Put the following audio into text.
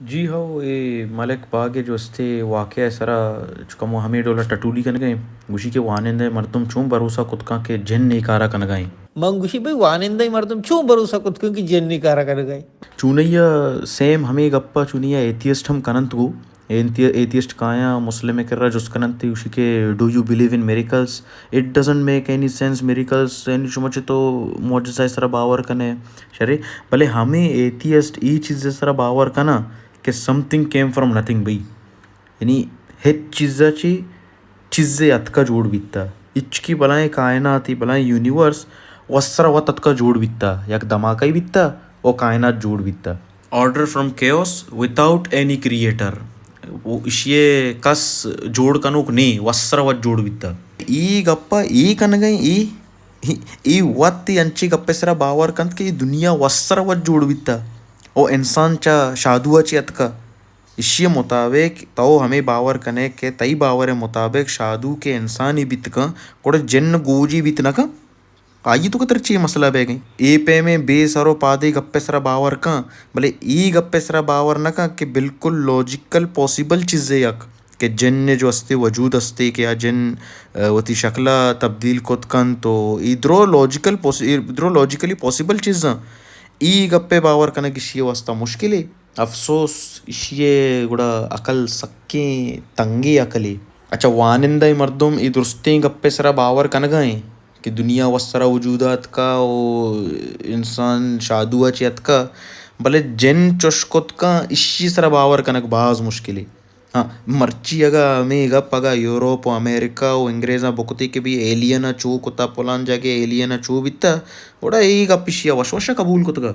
جی ہو، اے ملک باگ ءِ جو استے واقعہ ءِ سرا چو کمو ہمے ڈول ءَ ٹٹولی کنگ ءَ ایں۔ گوشی کہ وانندہ مردم چون بھروسہ کت کن کہ جن اے کارا کنگ ءَ ایں۔ من گوشی بھئی وانندہ مردم چون بھروسہ کت کن کہ جن اے کارا کنگ ءَ ایں۔ چونیا سیم ہمے گپا چونیا ایتھیسٹ ہم کننت گو۔ ایتھی-، ایتھیسٹ کایاں مسلم ءِ کرا جست کننت، گوشی کہ do you believe in miracles? It doesn't make any sense, miracles، یعنی شما چہ تو معجزہ ءِ سرا باور کنے؟ شرے، بلے ہمے ایتھیسٹ ای چیز ءِ سرا باور کناں کہ something came from nothing بھئی، یعنی ہچ چیز ءَ چہ چیزے اتکا جوڑ بیتا۔ ہچکی بلائیں کائناتی، بلائیں یونیورس وسرا وت اتکا جوڑ بیتا، یک دھماکہ بیتا، او کائنات جوڑ بیتا۔ Order from chaos without any creator۔ او اشی ءَ کس جوڑ کنوک نے، وسرا وت جوڑ بیتا۔ ای گپا ای کنگئے، ای، ای، ای وت ای انچی گپے سرا باور کنت کہ ای دنیا وسرا وت جوڑ بیتا۔ او انسان چا شادو ءَ چی اتکا۔ اشی ءِ مطابق تو ہمے باور کنے کہ تئی باور ءِ مطابق شادو کہ انسانی بیت کن، گڑا جن گوجی بیت نہ کن؟ آئی ءِ توکا ترا چے مسئلہ بیگ ءَ؟ اے پیمیں بے سر و پادے گپ ءِ سرا باور کن، بلے اے گپ ءِ سرا باور نہ کن کہ بالکل لاجیکل پاسیبل چیزے یک کہ جن ءِ جو استے وجود استے کہ آ جن، ءَ، وتی شکل ءَ تبدیل کت کنت و اے درو لاجیکل پاس-، اے درو لاجیکلی پاسیبل چیزاں۔ اے گپ ءِ باور کنگ اشی ءِ واسطہ مشکلے۔ افسوس، ایشی ءِ گڑا عقل سکیں تنگیں عقلے۔ اچھا، وانندہ مردم اے درستیں گپ ءِ سرا باور کنگا ایں کہ دنیا وسرا وجود ءَ اتکا و انسان شادو ءَ چہ اتکا، بلے جن چش کت کن، ایشی سرا باور کنگ باز مشکلے۔ ہاں، مرچی اگاں ہمے گپ اگاں یورپ و امریکہ و انگریزاں بکتے کہ بھئی ایلین ءَ چو کتا، پلان جاگہ ایلین ءَ چو بیتا، گڑا اے گپ ایشی ءَ وش وش ءَ قبول کتگا۔